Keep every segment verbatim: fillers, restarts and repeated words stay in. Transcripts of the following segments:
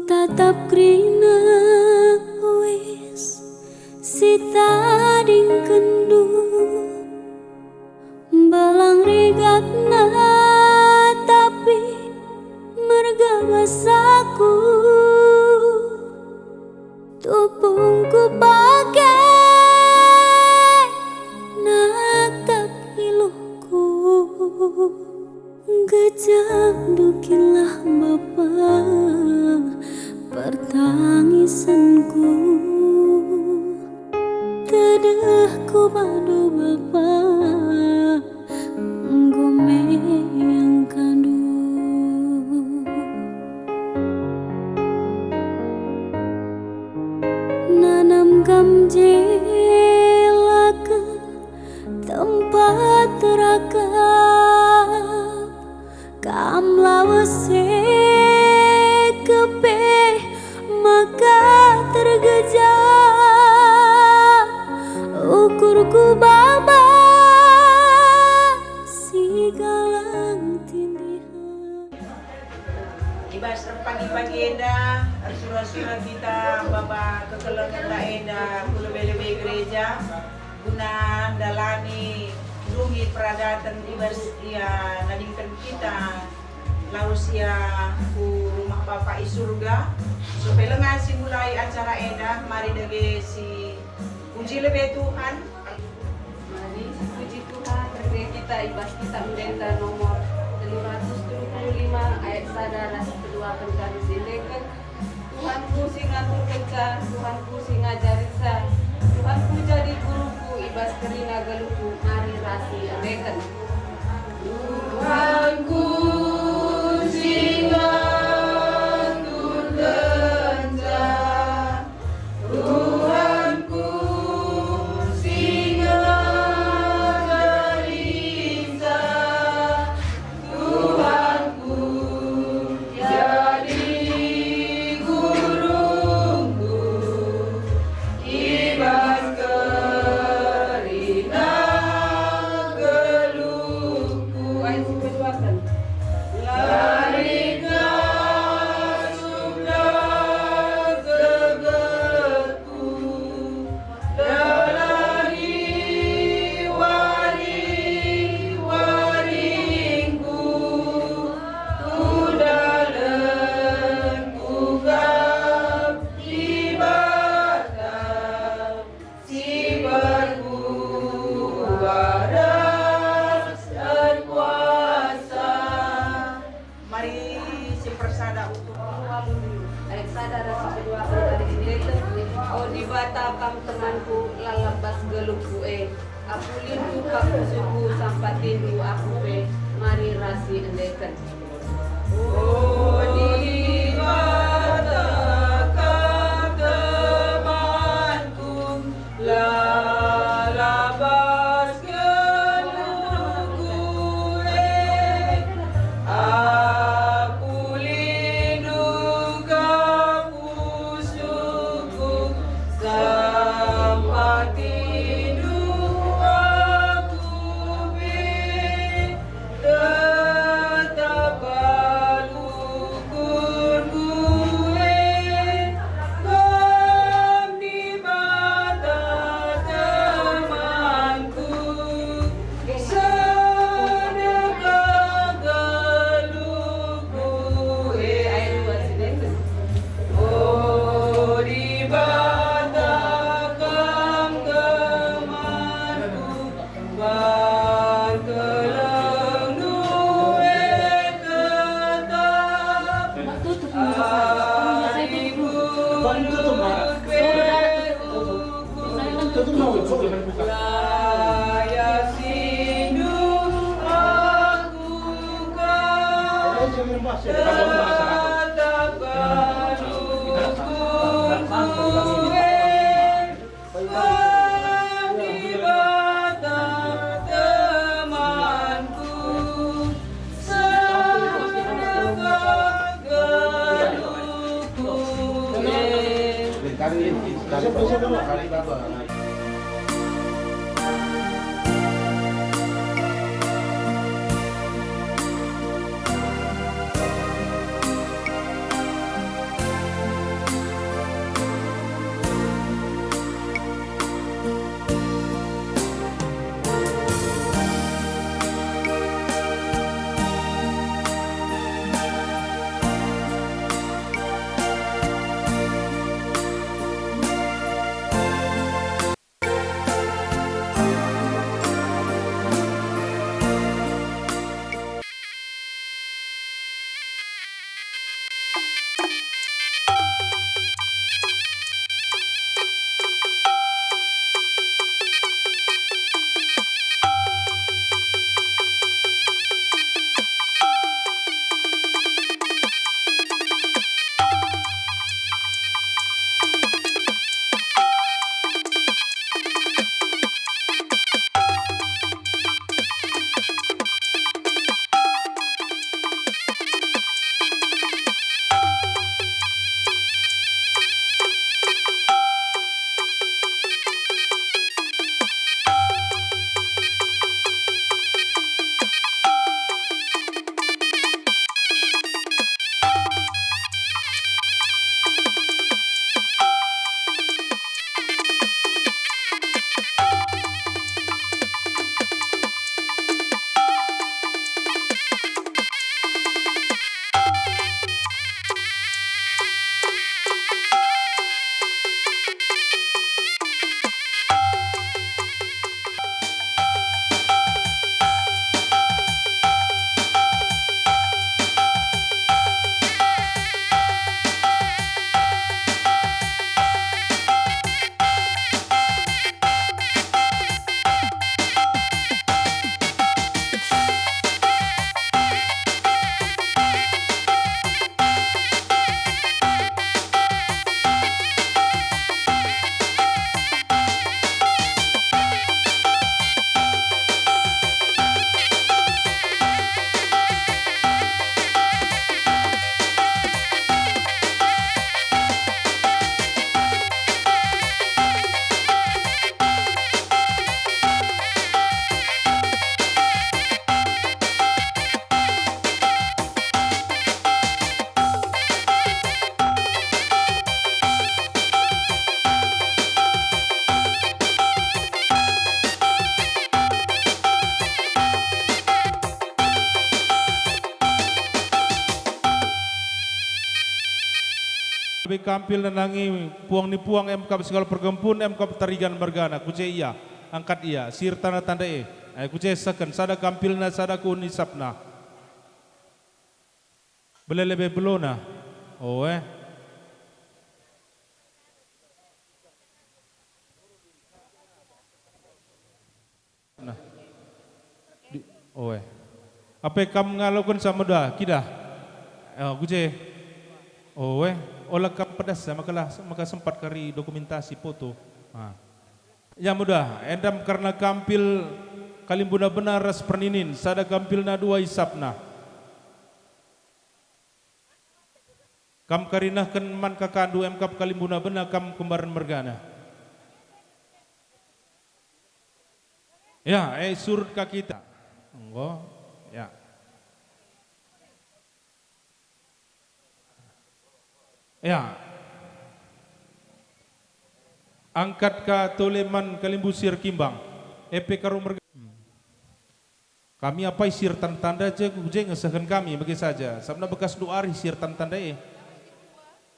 Tatap kerina uis si tadingkenndu, mbelang rigatna tapi merga basaku. Tupung kupake natap iluhku. Gejap dukinlah Bapa pertangisenku. Tedehku bandu Bapa, enggo meangkandu. Nanam kam jelaken tempat terakap, kam lawes e kepe maka tergejap ukurku Bapa si galang tindihan. I bas erpagi-pagi enda, ersura-sura kita maba kekelengen enda ku lebe-lebe gereja, guna ndalani ndungi peradaten i bas ia nadingken kita lawes ia ku rumah Bapa i Surga. Sope lenga si mulai acara enda, mari dage si puji lebe Tuhan. Mari sipuji Tuhan, rende kita i bas Kitab Ende nomor telu ratus telu puluh lima ayat sada ras kedua kami si endeken. Tuhanku si ngaturkenca, Tuhanku si ngajarinca, Tuhanku jadi guruku i bas kerina geluhku, mari ras si endeken. Tuhanku si ngaturkenca, Tuhanku si ngajarinca, Tuhanku jadi gurungku, i bas kerina geluhku. Larit ngasup gegetku, dalangi wari-waringku, ku dalanku kap Dibata si berkuasa. Mari si persada untuk ayat sada ras si kedua kali si O Dibata, kam temanku, lalap bas geluhku e. Aku lindu kap pusuhku, sampatindu aku pe, mari ras si endeken. O Dibata, kam temanku, lalap bas geluhku e. Aku lindu kap pusuhku, sampatindu aku pe. Tetap alu ukurku e, Kam Dibata temanku, sedekah geluhku e. O Dibata, Kam temanku, Dibata temanku, sedekah geluhku e. Lebe kampil nandangi puang ni puang, emkap si kal pergempun, emkap Tarigan mergana, kuce ia, angkat ia, sir tanda-tanda e. Ai kuce seken, sada kampilna, sada kun isapna. Bele lebe belona. Oh, eh. Nah. Di, oe. Ape kam ngaloken sama da, kidah? Eh, kuce. Oe, ola kam pedas, makalah, maka sempat kari dokumentasi foto. Ah. Ya mudah, endam karena kampil kalimbuna benar ras perninin, sada kampilna dua isapna. Kam karinahken man kakandu, emkap kalimbuna bena kam kembaren mergana. Ya, eh, surut ka kita. Enggo, ya. Ya. Angkat ka tole man kalimbu sir kimbang. Epe karo merga-, hmm. Kami apai sir tanda-tanda je, ku je ngesehken kami, bage saja. Sabna bekasndu arih sir tanda-tanda e.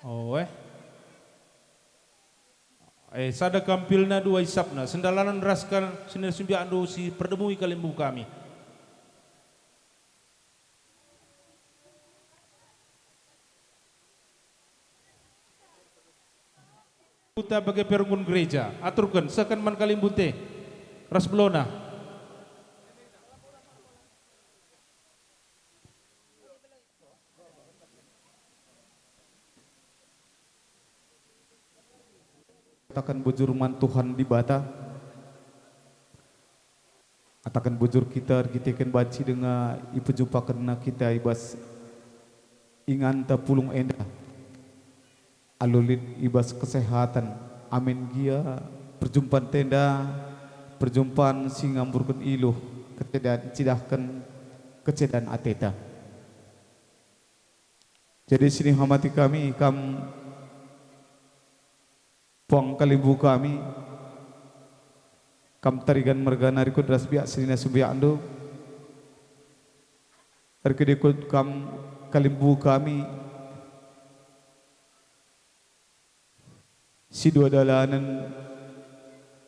Oh, eh. Eh, sada kampilna dua isapna. Sendalanen ras kal senina sumbiakndu si perdemui kalimbu kami. Kuta bage perunggun gereja, aturken, sehken man kalimbunte, ras belona. Kataken bujur man Tuhan Dibata. Kataken bujur kita erkiteken banci denga ipejumpakenna kita i bas inganta pulung enda. Alu lit i bas kesehatan, amin gia perjumpan tenda, perjumpan si ngamburken iluh, kecedan, cidahken kecedan ateta. Jadi, sinihamati kami, kam puang kalimbu kami, kam Tarigan mergana rikut ras biak senina sumbiakndu, erkidikut kam kalimbu kami, si dua dalanen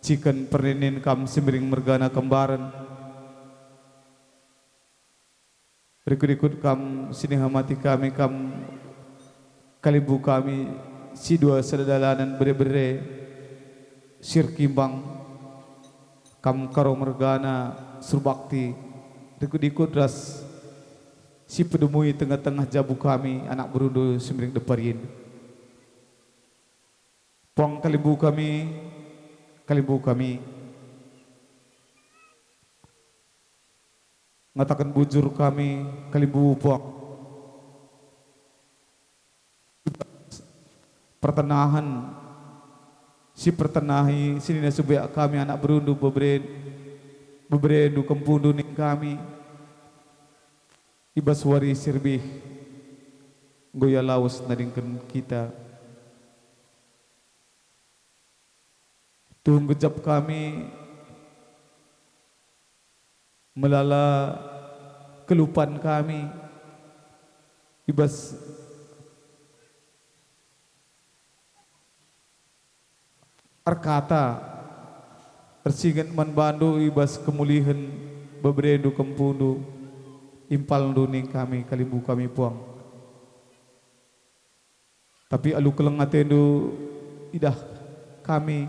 ciken perninin kam Simiring mergana kembaren. Rikut-rikut kam sinihamati kami, kam kalimbu kami, si dua sada dalanen bere-bere, sir kimbang, kam karo mergana surbakti, rikut-rikut ras si pedemui tengah-tengah jabu kami, anak berundu Simiring Deparin. Puang kalimbu kami, kalimbu kami. Ngataken bujur kami, kalimbu puang. Pertenahen, si pertenahi, senina sumbiak kami anak berundu bebere, beberendu kempundu ning kami. I bas wari si erbih, enggo ia lawes nadingken kita. Tuhu nggejap kami melala kelupan kami i bas erkata, ersinget man bandu i bas kemulihen beberendu kempundu, impalndu ning kami, kalimbu kami puang. Tapi alu keleng atendu idah kami,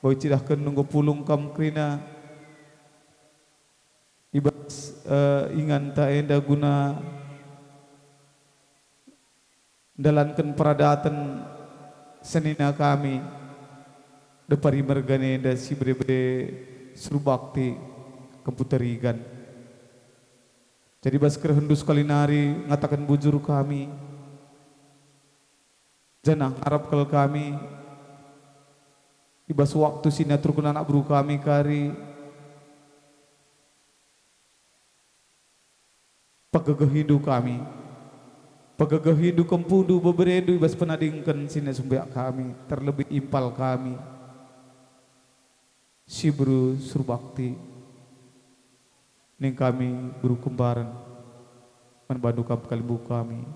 enggo icidahken enggo pulung kam kerina i bas, eh, inganta enda guna ndalanken peradaten senina kami, Depari mergana enda si bere-bere surbakti kempu Tarigan. Jadi bas kerehendu sekali nari ngataken bujur kami, janah ngarap kal kami i bas waktu si naturken anak beru kami kari, pegegehindu kami, pegegehindu kempundu beberendu i bas penadingken si nasumbiak kami, terlebih impal kami. Si beru surbakti, ning kami beru kembaren, man bandu kam kalimbu kami.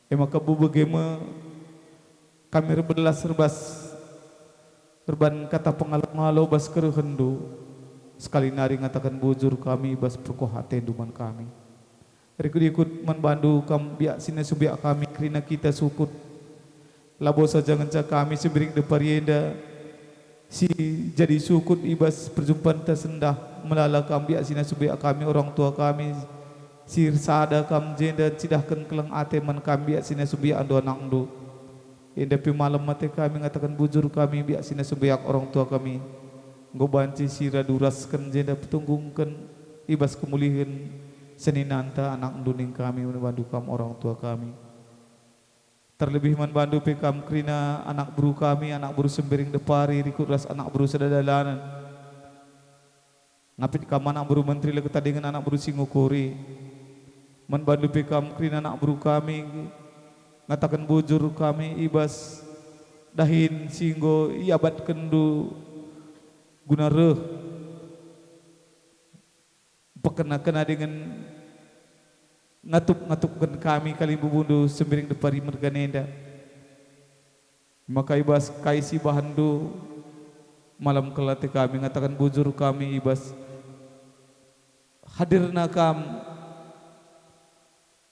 E maka bebege me Kami erbelas erbas erban kata pengalo-ngalo bas kerehenNdu, sekali nari ngataken bujur kami bas perkuah ateNdu man kami. Rikut-ikut man bandu kam biak si nasubiak kami kerina kita sukut. Labo saja ngenca kami si mbiring depari enda si jadi sukut i bas perjumpanta sendah, melala kam biak si nasubiak kami orang tua kami si ersada kam jenda cidahken keleng ate man kam biak si nasubiakndu anakndu. Enda pe malem ate kami ngataken bujur kami biak si nasubiak orang tua kami. Enggo banci si radu rasken jenda petunggungken i bas kemulihen seninanta anakndu ning kami man bandu kam orang tua kami. Terlebih man bandu pe kam kerina anak beru kami, anak beru Sembiring Depari, rikut ras anak beru Sada Dalanen. Ngapit kam anak beru menteri, la ketadingen anak beru si ngukuri. Man bandu pe kam kerina anak beru kami, ngataken bujur kami i bas dahin si enggo iabatkenndu guna reh mpekena-kena dingen ngatup-ngatupken kami kalimbubundu Sembiring Depari merga enda. Maka i bas kai si ibahanndu, malem kal ate kami ngataken bujur kami i bas hadirna kam,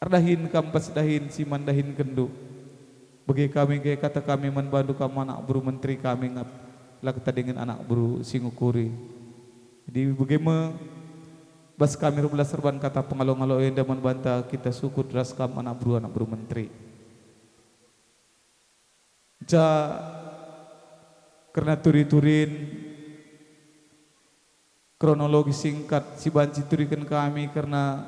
erdahin kam bas dahin si man dahinkenndu. Bage kami engkai kata kami man bandu kam anak beru menteri kami ngap la ketadingen anak beru si ngukuri. Jadi bage me bas kami erbelas erban kata pengalo-ngalo enda man banta kita sukut ras kam anak beru, anak beru menteri. Ca kerna turi-turin kronologi singkat si banci turiken kami kerna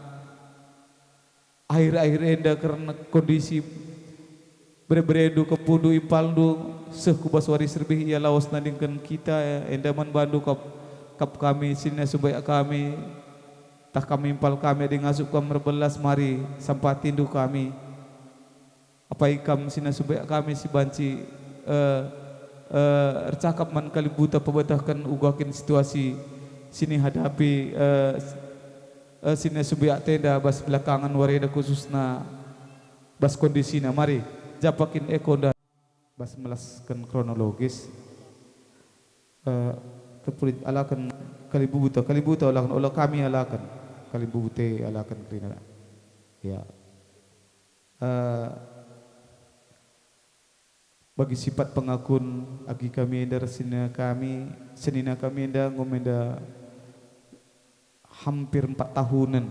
akhir-akhir enda kerna kondisi bere-berendu, kepundu, impalndu seh ku bas wari serbih ia lawes nandingken kita enda man bandu kap, kap kami si nina subayak kami, tah kami impal kami adi ngasup kam erbelas mari sampatindu kami. Apai kam si nina subayak kami si banci, eh, eh, ercakap man kalimbuta pebetehken uga kin situasi si nihadapi, eh, s-, eh, si nina subayak tenda bas belakangen wari enda khususna bas kondisina. Mari, japa kin ekonda bas melasken kronologis, eh, tepulin alaken kalimbubuta, kalimbubuta alaken, ola kami alaken, kalimbubuta alaken kerina. Ya. Eh, bagi sipat pengakun agi kami enda ras senina kami, senina kami enda enggo menda hampir empat tahunen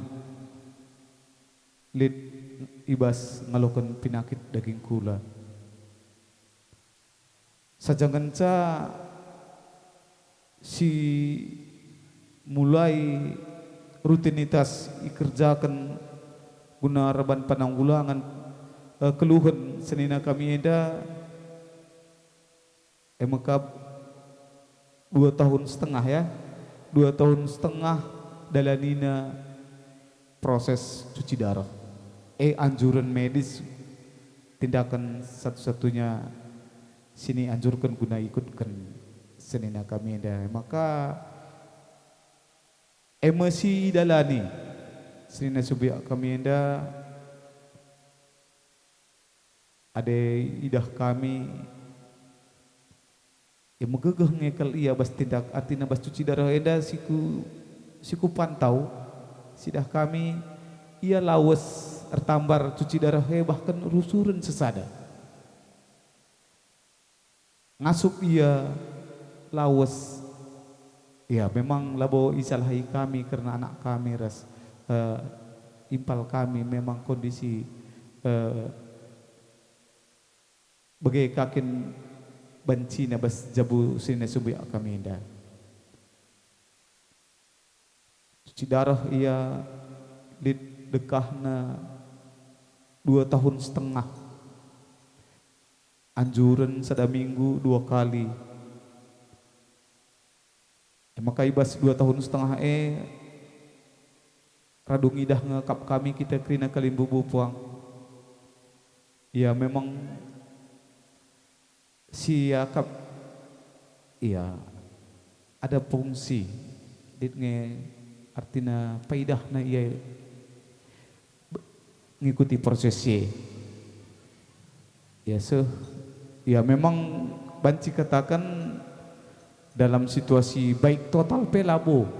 lit i bas ngaloken pinakit daging kula. Saja ngenca si mulai rutinitas ikerjaken guna erban penanggulangen, eh, keluhen senina kami enda, e mekap dua tahun setengah, ya, dua tahun setengah dalanina proses cuci darah. Eh, anjuran medis, tindakan satu-satunya si nianjurken guna ikutken senina kami enda. Maka e me si idalani senina subiak kami enda. Adi idah kami, e, megegeh nge kal ia bas tindak, artina bas cuci darah enda si ku, si kupantau, sidah kami, ia lawes ertambar cuci darah e bahkan rusuren sesada. Ngasup ia lawes. Ya, memang labo isalahi kami kerna anak kami ras, eh, impal kami memang kondisi, eh, bage ka kin bancina bas jabu senina subiak kami enda. Cuci darah ia lit dekahna dua tahun setengah. Anjuren sada minggu dua kali. E maka i bas dua tahun setengah e, radu ngidah nge kap kami kita kerina kalimbubu puang. Ia memang si akap, ia ada fungsi, dit nge artina paidahna ia be-, ngikuti proses e. Ia seh Ya, memang banci kataken dalam situasi baik total pe labo.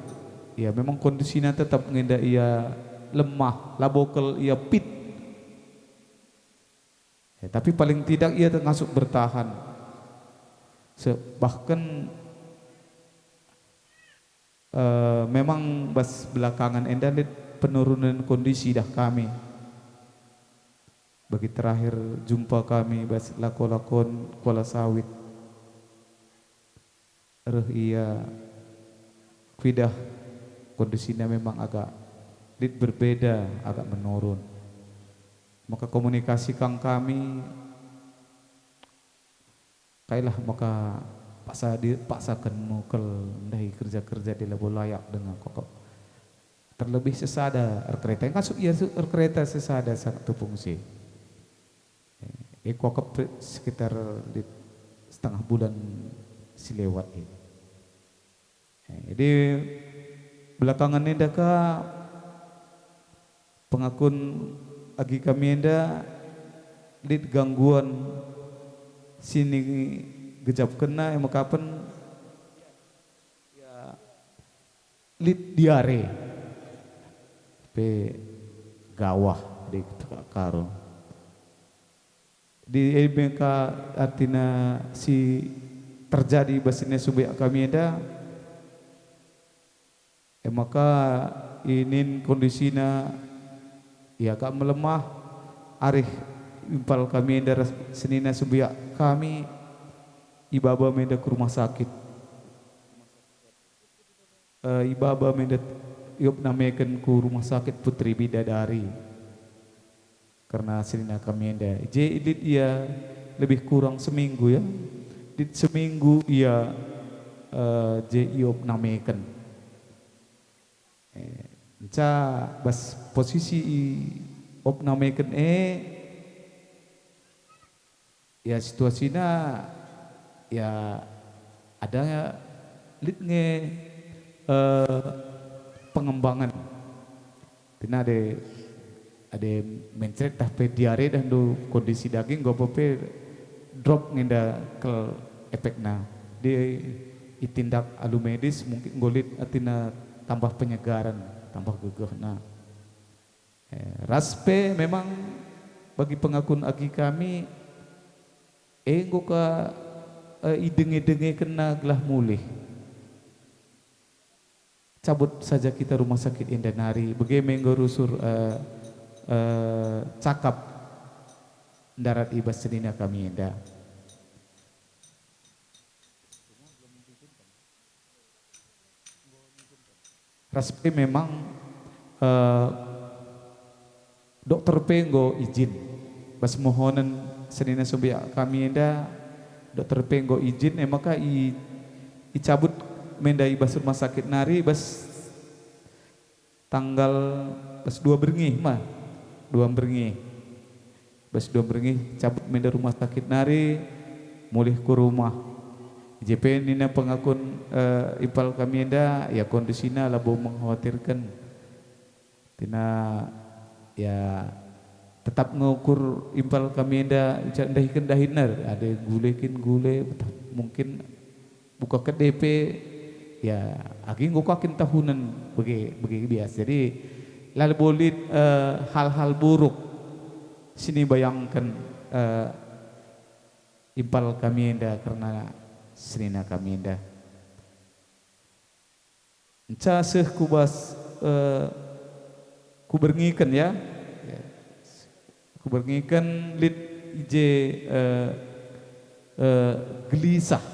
Ya, memang kondisina tetap nge enda ia lemah, labo kal ia fit. Ya, tapi paling tidak ia ngasup bertahan. Se-, bahkan, eh, memang bas belakangan enda lit penurunan kondisi dah kami. Bagi terakhir jumpa kami bas lako-lakon Kuala Sawit. Reh ia kuidah kondisina memang agak lit berbeda, agak menurun. Maka komunikasi kang kami, kailah maka paksa di-, paksaken me kal ndahi kerja-kerja di labo layak denga kokep. Terlebih sesada erkereta, ngasup ia su-, erkereta sesada sa-, tupung si. Eh, e kokep sekitar lit setengah bulan si lewat e. Eh, jadi belakangan enda ka pengakun agi kami enda lit gangguan si nigejapkenna e mekapen ia lit diare pe gawah di karo. Di e me ka artina si terjadi bas senina subiak kami enda, e maka inin kondisina ia agak melemah, arih impal kami enda ras senina subiak kami ibaba me enda ku rumah sakit. Eh, ibaba me enda iopnameken ku Rumah Sakit Putri Bidadari. Kerna senina kami enda, je lit ia lebih kurang seminggu, ya. Lit seminggu ia, eh, je iopnameken. Eh, nca bas posisi iopnameken e, ya, situasina, ya, ada lit nge, eh, pengembangan. Tina ade, ade mencret tah pe diare dah ndu kondisi daging, enggo pe drop nge enda kal epekna. Di itindak alu medis mungkin enggo lit artina tambah penyegaran, tambah gegehna. Eh, ras pe memang bagi pengakun agi kami, enggo ka, eh, idenge-dengekenna gelah mulih. Cabut saja kita rumah sakit enda nari, bage me enggo rusur, eh, eh, cakap ndarat i bas senina kami enda. Ras pe memang, eh, dokter pe enggo ijin. Bas mohonen senina subiak kami enda, dokter pe enggo ijin, e maka i-, icabut me enda i bas rumah sakit nari bas tanggal, bas dua berngi ma, dua berngi. Bas dua berngi cabut me enda rumah sakit nari, mulih ku rumah. I je pe nina pengakun, eh, impal kami enda, ya, kondisina labo mengkhawatirken. Tina, ya, tetap nge ukur impal kami enda, ucap ndahiken dahinna, ada gule kin gule, mungkin buka ke D P, ya, agi enggo ka kin tahunen bage, bage bias. Jadi, la labo lit, eh, hal-hal buruk si nibayangken, eh, impal kami enda kerna senina kami enda. Nca seh ku bas, eh, kuberngeken, ya. Ya. Kuberngeken lit i je, eh, eh, gelisah.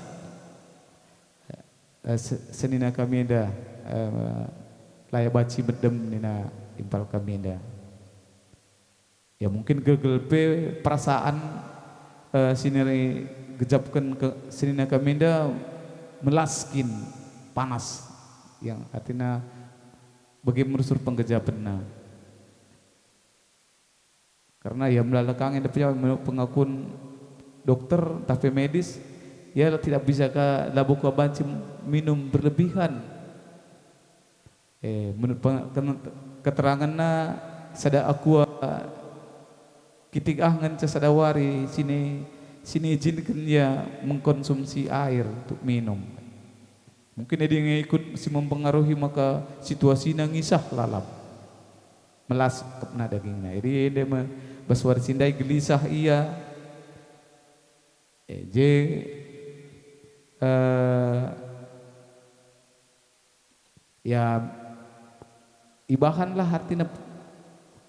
Eh, se-, senina kami enda, eh, la ia banci medem nina impal kami enda. Ya, mungkin gegel pe perasaan, eh, si nigejapken ke senina kami enda melas kin, panas, yang artina bage me rusur penggejapenna. Karena ya melala ka nge enda pe menurut pengakun dokter, ntah pe medis, ya tidak bisa ka, labo ka banci minum berlebihan. Eh, menurut peng-, ken-, keteranganna, sada aqua kitik ah ngenca sada wari sine si niizinken ia mengkonsumsi air untuk minum. Mungkin adi nge ikut si mempengaruhi maka situasina ngisah lalap. Melas kepna dagingna. Jadi enda me bas wari si ndai gelisah ia. E, je, eh, ya, ibahanlah artina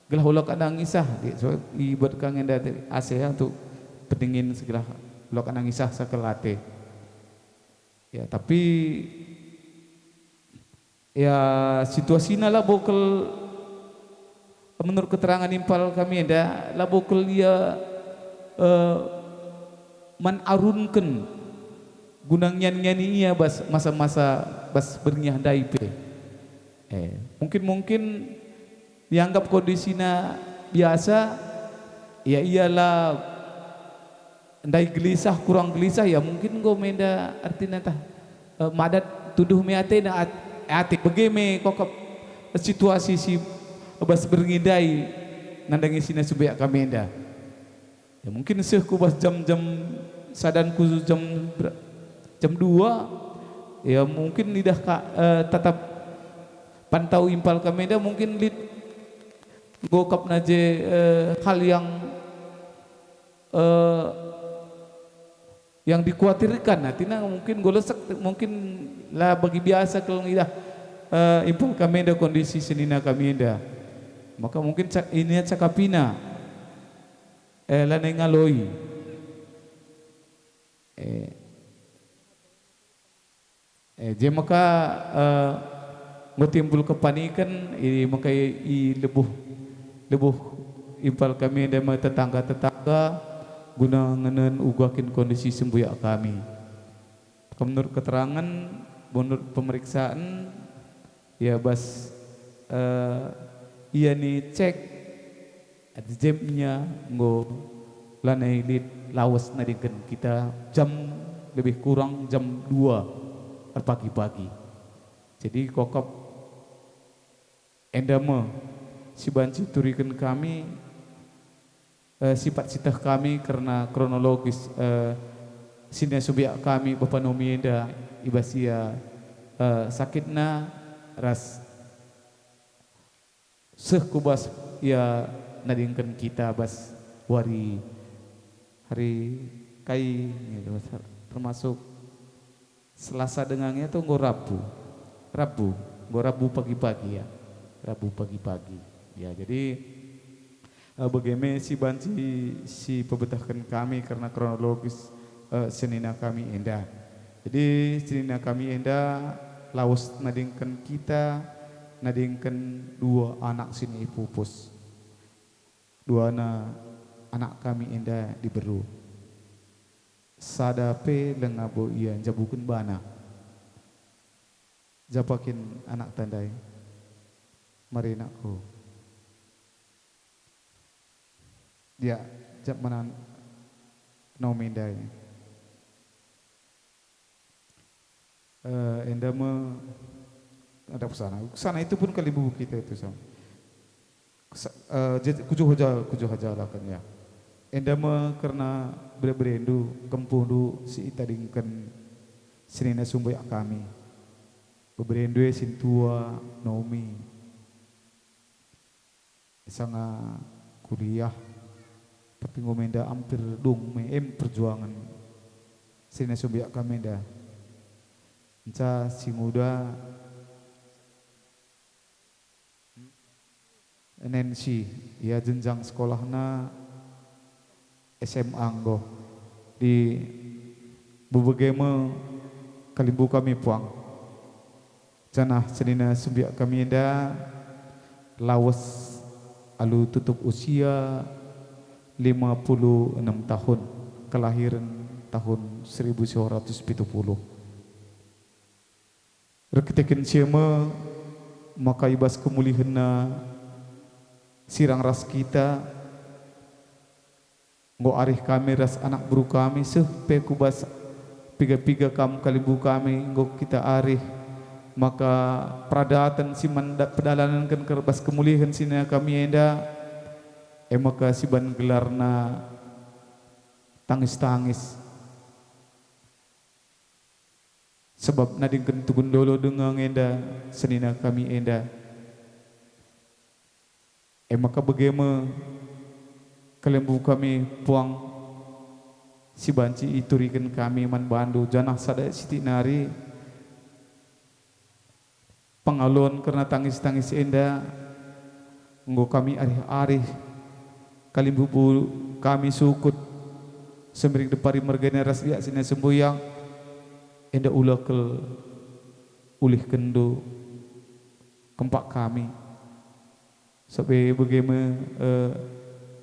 gelah ulok anang ngisah, di, so, ibuat ka nge enda A C ya untuk pendingin segelah ulok anang ngisah sakel ate. Ya, tapi, ya, situasina labo kal, menurut keterangan impal kami enda, labo kal ia, eh, man arunken guna ngian-ngiani ia bas masa-masa bas berngiah ndai pe. Eh, mungkin-mungkin ianggap kondisina biasa, ya, ia la ndai gelisah, kurang gelisah, ya, mungkin enggo me enda artina ntah, eh, madat tuduh me atena, at-, ate bage me kokap situasi si bas berngi ndai nandangi sina sumbeyak kami enda. Ya, mungkin seh ku bas jam-jam sadan ku jam ber-, jam dua, ya, mungkin idah ka, eh, tatap pantau impal kami enda mungkin lit enggo kap na je, eh, hal yang, eh, yang dikhawatirkan, artina mungkin enggo lesek, mungkin la bagi biasa kalau ngidah, eh, impal kami enda kondisi senina kami enda. Maka mungkin cak-, ini cakapina. Eh, lanai ngaloi. Eh, eh, je maka, eh, enggo timbul kepaniken, i maka i, i lebuh, lebuh impal kami enda me tetangga-tetangga guna ngenen uga kin kondisi sembuyak kami. Menurut keterangan, menurut pemeriksaan, ya bas, eh, ia ni cek, adi jemnya enggo lanai lit lawes nadingken kita jam lebih kurang jam dua erpagi-pagi. Jadi kokap enda me si banci turiken kami, eh, sipat siteh kami kerna kronologis, eh, sina sumbiak kami bapa Nomi enda i bas ia, eh, sakitna ras seh ku bas ia nadingken kita bas wari hari kai, termasuk Selasa denga nge atau enggo Rabu? Rabu, enggo Rabu pagi-pagi, ya. Rabu pagi-pagi. Ya, jadi, eh, bage me si banci si pebetehken kami kerna kronologis, eh, senina kami enda. Jadi, senina kami enda lawes nadingken kita, nadingken dua anak si ipupus. Duana anak kami enda diberu. Sada pe leng labo ia njabuken bana. Japakin anakta ndai, mari nakku. Dia, jap manan Naomi ndai. Eh, enda me, ada kesana. Kesana itu pun kalimbubu kita itu sama. Kesa-, eh, je-, kujuh aja, kujuh aja lah kan ya. Enda me kerna bere-berendu, kempuhndu si itadingken senina sumbuyak kami. Beberendu e sintua, Naomi. Sanga kuliah, tapi enggo me enda ampir dung me em perjuangan senina sumbuyak kami enda. Nca si nguda Nancy, ia jenjang sekolahna S M A enggo. Di bebege me kalimbubu kami puang. Janah senina sumbiak kami enda lawes alu tutup usia lima puluh enam tahun, kelahiren tahun seribu sembilan ratus pitu puluh. Erkiteken si e me maka i bas kemulihenna sirang ras kita, enggo arih kami ras anak beru kami, seh pe ku bas piga-piga kam kalimbubu kami enggo kita arih, maka peradaten si man da-, pedalanenken ker-, bas kemulihen senina kami enda, e maka siban gelarna tangis-tangis. Sebab nadingken tugun lolo denga nge enda senina kami enda. E maka bage me kalimbubu kami puang si banci ituriken kami man bandu, janah sada sitik nari pengaloken kerna tangis-tangis enda enggo kami arih-arih kalimbubu kami sukut semiring depari mergana ras biak senina sembuyak enda ula kal ulihkenndu kempak kami. Sabap e bage me, eh,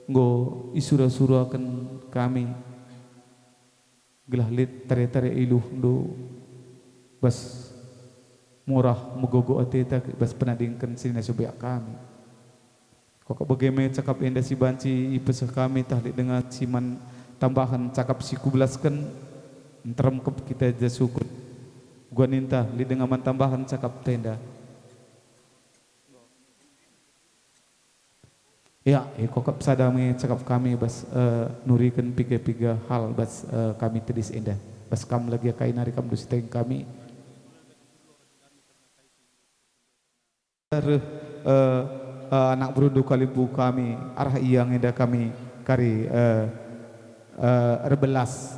enggo isura-suraken kami, gelah lit tare-tare iluhndu bas murah megogo ateta bas penadingken senina sembuyak kami. Kok bage me cakap enda si banci ipeseh kami tah lit denga si man tambahen cakap si kubelasken, nterem kep kita ja sukut. Uga ninta lit denga man tambahen cakap enda. Ya, ikokap sada me cakap kami bas, eh, nuriken piga-piga hal bas, eh, kami tedis enda. Bas kam lagi kai nari kam dusi teng kami. Reh, eh, eh, anak berundu kalimbubu kami, arah ia nge enda kami kari, eh, eh, erbelas.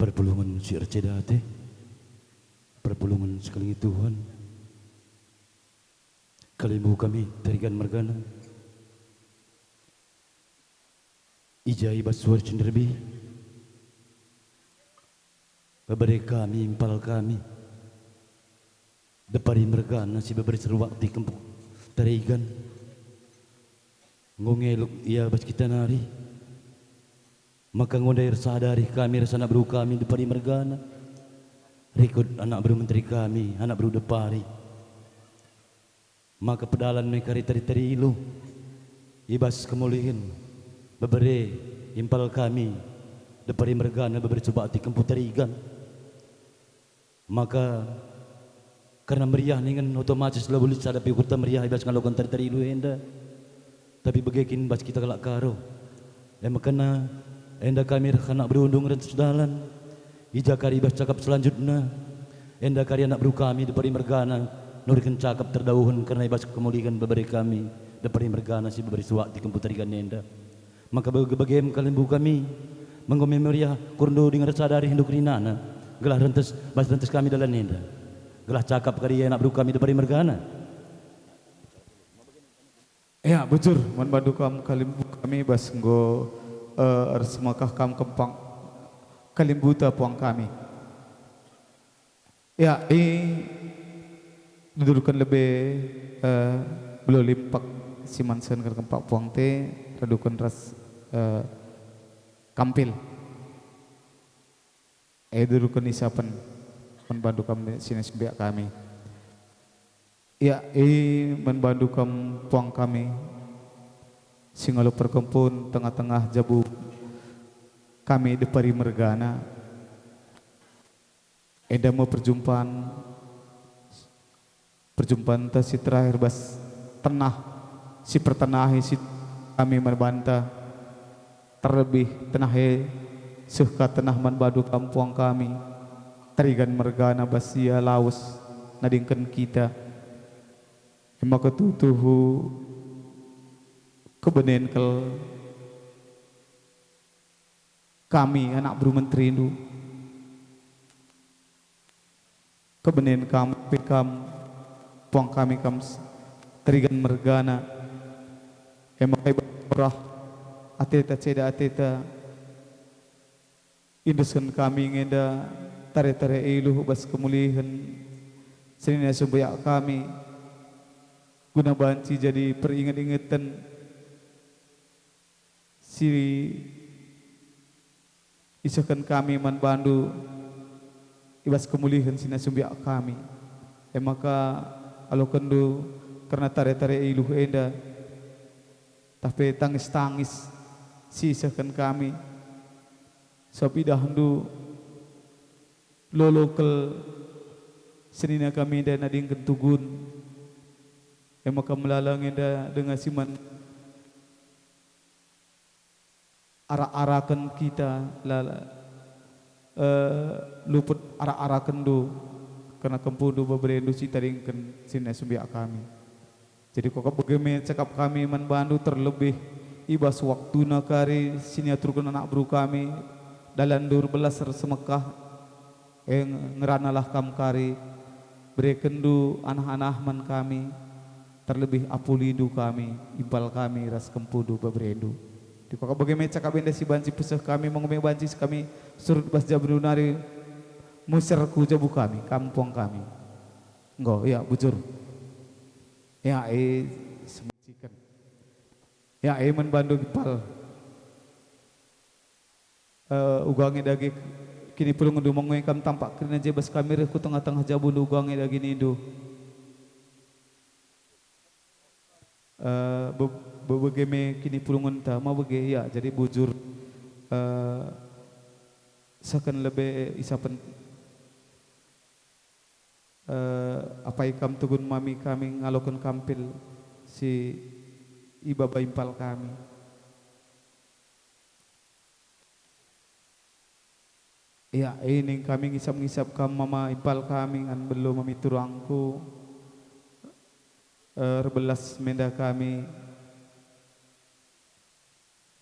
Perpulungen si erceda ate, perpulungen si kelengi Tuhan. Kalimbubu kami Tarigan mergana. I ja i bas suari si nderbih, bebere kami, impal kami. Depari mergana si bebere seruak ti kempu Tarigan. Enggo ngeluk ia bas kita nari. Maka enggo ndai ersada arih kami ras anak beru kami Depari mergana. Rikut anak beru menteri kami, anak beru Depari. Maka pedalan me kari teri-teri iluh i bas kemulihen bebere impal kami Depari mergana bebere seruak ti kempu Tarigan. Maka kerna meriah ningen otomatis labo lit sada pe ukurta meriah i bas ngaloken tari-tari iluh enda. Tapi bage kin bas kita kalak Karo. E maka enda kami reh anak beru ndung reh dalan. I ja kari i bas cakap selanjutna, enda kari anak beru kami Depari mergana nuriken cakap terdauhen kerna i bas kemulihen bebere kami Depari mergana si bebere seruak ti kempu Tarigan enda. Maka bage-bage me kalimbubu kami, enggo me meriah ukurndu dingen ersada arihndu kerinana, gelah rentes, bas rentes kami dalan enda. Gelah cakap kari anak beru kami Depari mergana. Ya, bujur, man bandu kam kalimbubu kami bas enggo, eh, ersemakah kam kempak kalimbubuta puang kami. Ya, i dudurken lebe, eh, belo limpak si man sehen kempak puang te, raduken ras, eh, kampil. E dudurken isapen, man bandu kam senina sembuyak kami. Ya, i man bandu kam puang kami, si ngalo perkempun tengah-tengah jabu kami Depari mergana. Enda me perjumpan, perjumpanta si terakhir bas tenah si pertenahi si kami man banta, terlebih tenah e seh ka tenah man bandu kam puang kami, Tarigan mergana bas ia lawes nadingken kita. E maka tuhu-tuhu kebenen kal kami anak beru menterindu. Kebenen kam pe kam, puang kami kam s-, Tarigan mergana. E maka i bas murah ateta, ceda ateta, iendesken kami nge enda tare-tare iluh bas kemulihen senina sembuyak kami, guna banci jadi peringet-ingeten si isehken kami man bandu i bas kemulihen senina sembuyak kami. E maka alokenndu kerna tare-tare iluh enda, tah pe tangis-tangis si isehken kami, sabap idahndu lolo kal senina kami enda nadingken tugun. E maka melala nge enda denga si man arak-araken kita, la, eh, luput arak-arakenndu, kerna kempundu beberendu si tadingken si nina sumbiak kami. Jadi kuakap bage me cakap kami man bandu, terlebih i bas waktuna kari si niaturken anak beru kami, dalanndu erbelas ras mekah, e ngeranalah kam kari, berekenndu anah-anah man kami, terlebih apulindu kami, impal kami ras kempundu beberendu. Jadi kuakap bage me cakap enda si banci peseh kami, menggume banci kami surut bas jabundu nari, muser ku jabu kami, kam puang kami. Enggo, ya, bujur. Ya, e, semusiken. Ya, e, man bandu impal. Eh, uga nge dage kinipulungenndu, menggume kam tampak kerina je bas kami reh ku tengah-tengah jabundu, uga nge dage nindu. Eh, be-, be-, bage me kinipulungenta, ma bage, ya, jadi bujur, eh, sehken lebe isapen. Eh, apai kam tugun mami kami ngaloken kampil si ibaba impal kami. Ya, ining kami ngisap-ngisap kam mama impal kami, ngan belo mami turangku, eh, erbelas menda kami.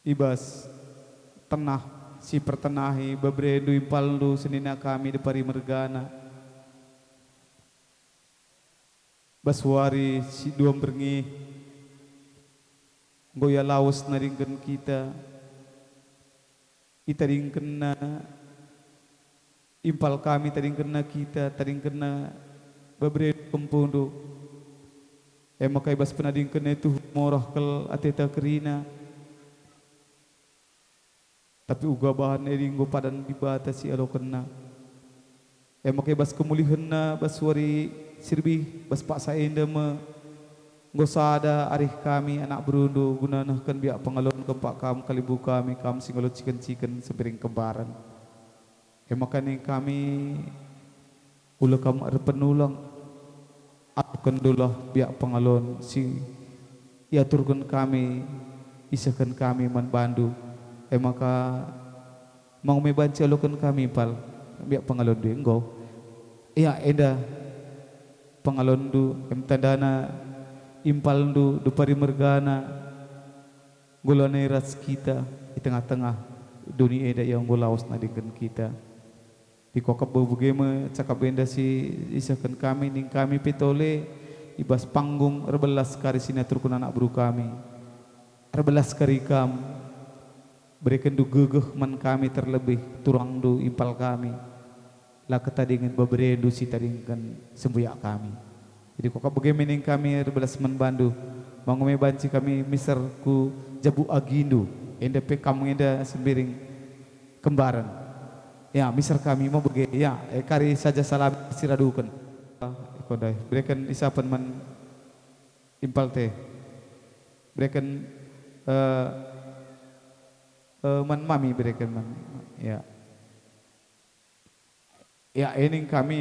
I bas tenah si pertenahi beberendu impalndu senina kami depari mergana. Bas wari si dua mberngi, enggo ia lawes nadingken kita, itadingkenna impal kami, tadingkenna kita, tadingkenna bebere kempundu. E maka i bas penadingkenna e tuhu morah kal ateta kerina. Tapi uga bahan eri enggo padan Dibata si ialokenna. E maka i bas kemulihenna, bas wari si lebih, bas paksa enda me enggo sada arih kami anak berundu guna nehken biak pengalon kempak kam kalimbubu kami, kam si ngalo ciken-ciken sembiring kembaren. E maka ning kami, ula kam erpenulung, aturkenndulah biak pengalon si iaturken kami, isehken kami man bandu. E maka, menggume banci aloken kami impal biak pengalonndu enggo. Ia enda pengalonndu, em tandana impalndu depari mergana, enggo lanai ras kita i tengah-tengah doni enda, ia enggo lawes nadingken kita. Dikokep bage me cakap enda si isehken kami, ning kami pe tole i bas panggung erbelas kari si niaturken anak beru kami. Erbelas kari kam, berekenndu gegeh man kami, terlebih turangndu impal kami. La ketadingen beberendu si tadingken sembuyak kami. Jadi kuakap bage me ning kami erbelas man bandu, menggume banci kami miser ku jabu agindu, enda pe kam enda sembiring kembaren. Ya, miser kami me bage, ya, e, kari saja salam siraduken. Eko ndai, bereken isapen man impal te. Bereken, eh, eh, man mami bereken man, ya. Ya, ining kami,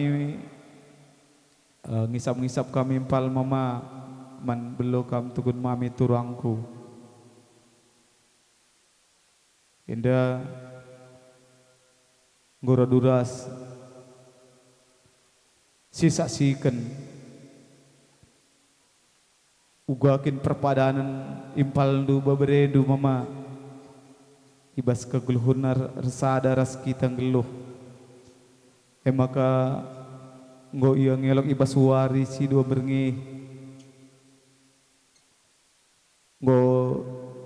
eh, ngisap-ngisap kami impal mama man belo kam tugun mami turangku. Enda enggo radu ras sisaksiken uga kin perpadanen impalndu beberendu mama i bas kegeluhenna er-, ersada ras kita nggeluh. E maka enggo ia ngelok i bas wari si dua berngi, enggo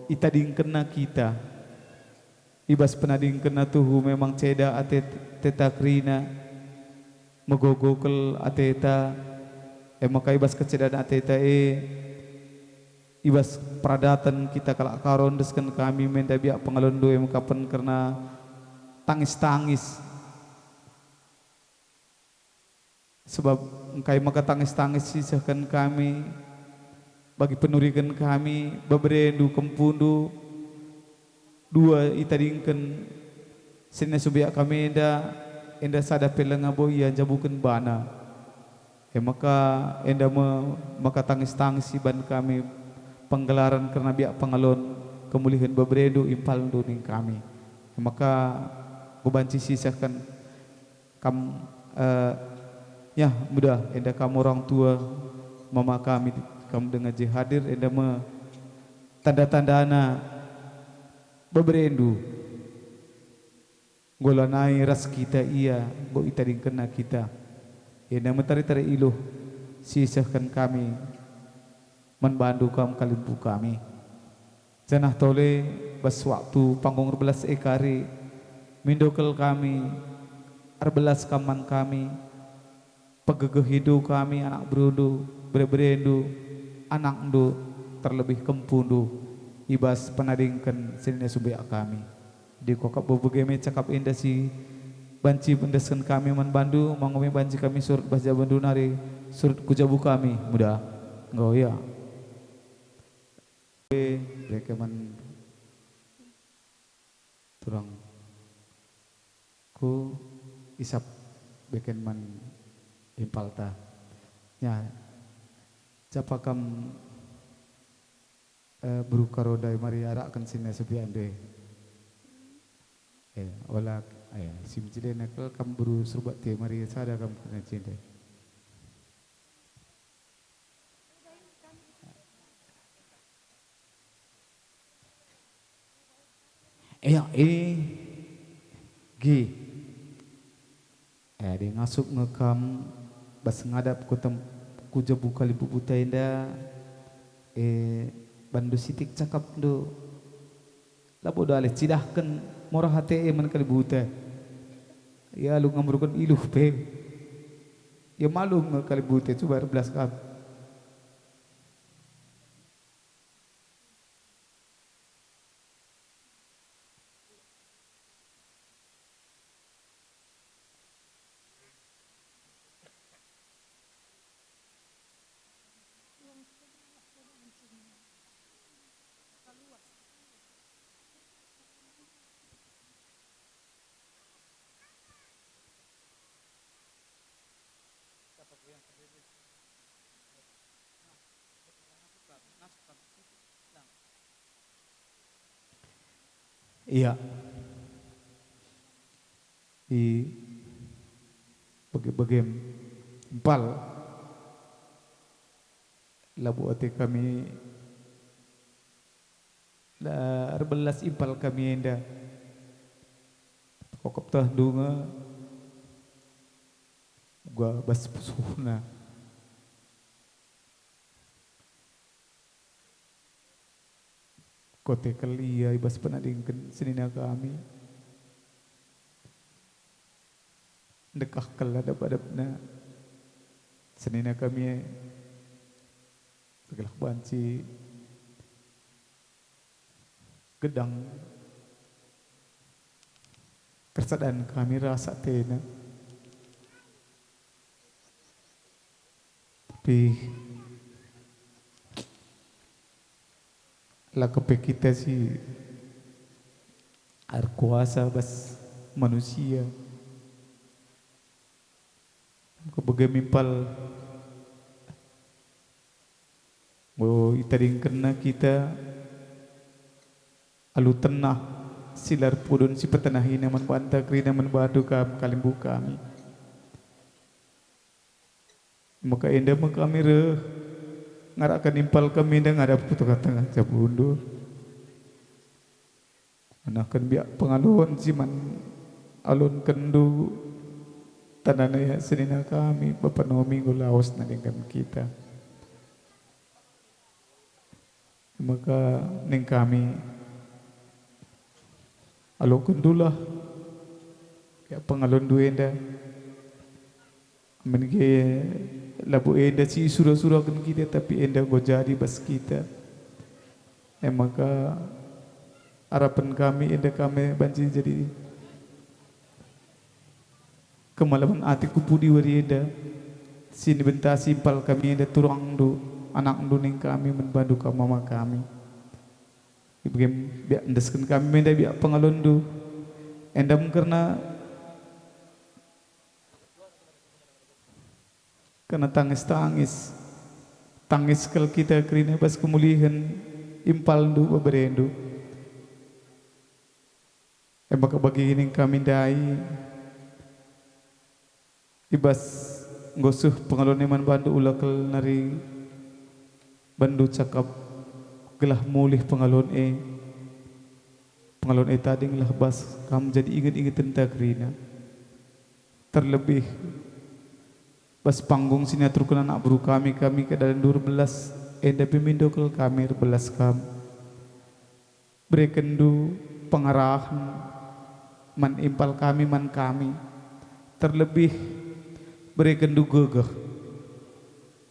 itadingkenna kita. I bas penadingkenna tuhu memang ceda ate-, ateta kerina, megogo kal ateta, e maka i bas kecedan ateta e, i bas peradaten kita kalak Karo endesken kami menda biak pengalonndu e maka pen kerna tangis-tangis. Sebab engkai maka tangis-tangis sisehken kami, bagi penuriken kami, beberendu, kempundu, dua itadingken, senina sumbiak kami enda, enda sada pe langa bo ia njabuken bana. E maka enda me maka tangis-tangis iban kami penggelaren kerna biak pengalon, kemulihen beberendu, impalndu ning kami. Maka enggo banci sisehken kam, eh, ya, mudah enda kam orang tua, mama kami, kam denga je hadir, enda me tanda-tandana beberendu. Enggo lanai ras kita ia, enggo itadingkenna kita. Enda me tare-tare iluh si isehken kami man bandu kam kalimbubu kami. Janah tole bas waktu panggung erbelas e kari, mindo kal kami erbelas kam man kami, pegegehindu kami anak berundu, bere-berendu, anakndu, terlebih kempundu, i bas penadingken senina sumbeak kami. Dikokap bebege me cakap enda si banci endesken kami man bandu, mangu me banci kami surut bas jabandu nari surut ku jabu kami, mudah. Enggo, ya. Beke man turang ku isap beken man impalta. Ya, capa kam, eh, beru Karoda mari arakken sina sepian deh. Eh, ola, eh, si mencilena kal kam beru Serbak te mari sada kam kena cende. Ya, eh, gi. Eh, adi ngasup nge kam bas ngadap ku tem-, ku jabu kalimbubuta enda, eh, bandu sitik cakapndu. Labo dalih cidahken mora ate e man kalimbubuta. Ia alu ngamburken iluh pe. Ia malum nge kalimbubuta, cuba erbelas kam. Ia. I bage-bage impal. Labo ate kami, la erbelas impal kami enda. Kokop teh ndunga uga bas pusuhna. Kote kal ia i bas penadingken senina kami. Ndekah kal adap-adapna senina kami e. Segelah banci gedang kersadan kami ras atena. Tapi la kepe kita si erkuasa bas manusia. Kebege mimpal enggo itadingkenna kita alu tenah si la erpudun si petenahina man banta kerina man bandu kam kalimbubu kami. Maka enda me kami reh, ngarakken impal kami enda ngadap ku tengah-tengah jabundu. Nehken biak pengalon si man alonkenndu, tandana ia senina kami, Bapa nami enggo lawes nadingken kita. Maka ning kami, alokendulah ya pengalonndu enda. Amin ge labo enda si isura-suraken kita, tapi enda enggo jadi bas kita. E maka arapen kami enda kami banci jadi kemalemen ate ku pudi wari enda, si nibentasi impal kami enda turangndu, anakndu ning kami man bandu kam mama kami. Ibegem biak endesken kami enda biak pengalonndu. Enda me kerna, kerna tangis-tangis. Tangis kal kita kerina bas kemulihen impalndu beberendu. E maka bagi ning kami ndai, i bas enggo seh pengalon e man bandu, ula kal nari bandu cakap gelah mulih pengalon e. Pengalon e tadinglah bas kam jadi inget-ingetenta kerina. Terlebih bas panggung si niaturken anak beru kami, kami kedalan ndu erbelas, enda pe mindo kal kami erbelas kam. Berekenndu pengarahen man impal kami, man kami, terlebih berekenndu gegeh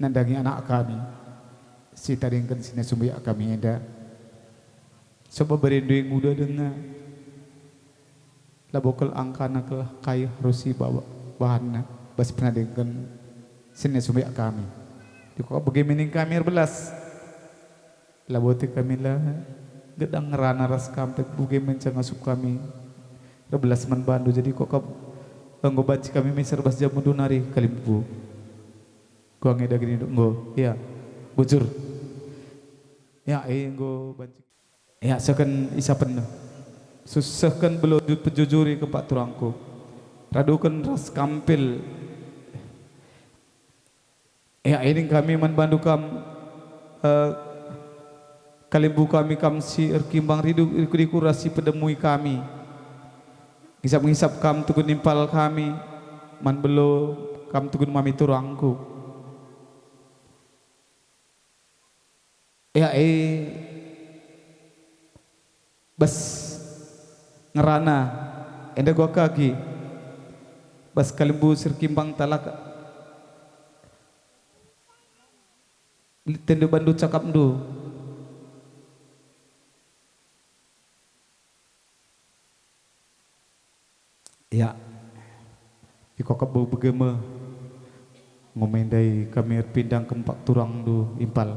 nandangi anak kami si tadingken si nasumbiak kami enda. Sebab berendu e nguda denga, labo kal angkana kal kai arus ibahanna bas penadingken si nasumbiak kami. Dikok bage me ning kami erbelas. Labo te kami la gedang ngerana ras kam, tapi bage me nca ngasup kami erbelas man bandu. Jadi kok kap-, enggo banci kami meser bas jamndu nari kalimbubu. Kuange daging enggo, ya, bujur. Ya, e enggo banci. Ya, seken isapen. Susehken belo ju-, pejujuri kempak turangku. Raduken ras kampil. Ya, ining kami man bandu kam, eh, kalimbubu kami, kam si erkimbang ridu, riku-riku ras si pedemui kami. Ngisap-ngisap kam tugun impal kami, man belo kam tugun mami turangku. Ya, e, bas ngerana, enda gua kagi, bas kalimbubu si erkimbang talak, lit tendu bandu cakapndu. Ya, ikokap bebege me, ngumendai kami erpindang kempak turangndu impal.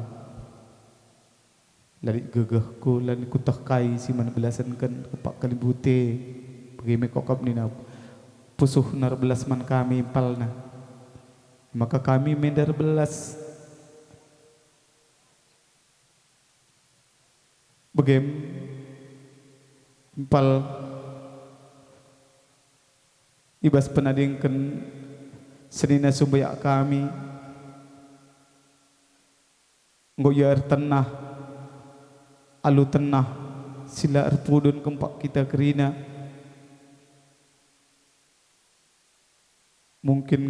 La lit gegehku, la lit kuteh kai si man belasenken kempak kalimbubu e, bage me kokap nina pusuhna erbelas man kami impalna. Maka kami menda erbelas. Begem, impal i bas penadingken senina sumbeyak kami, enggo ia ertenah, alu tenah si la erpudun kempak kita kerina. Mungkin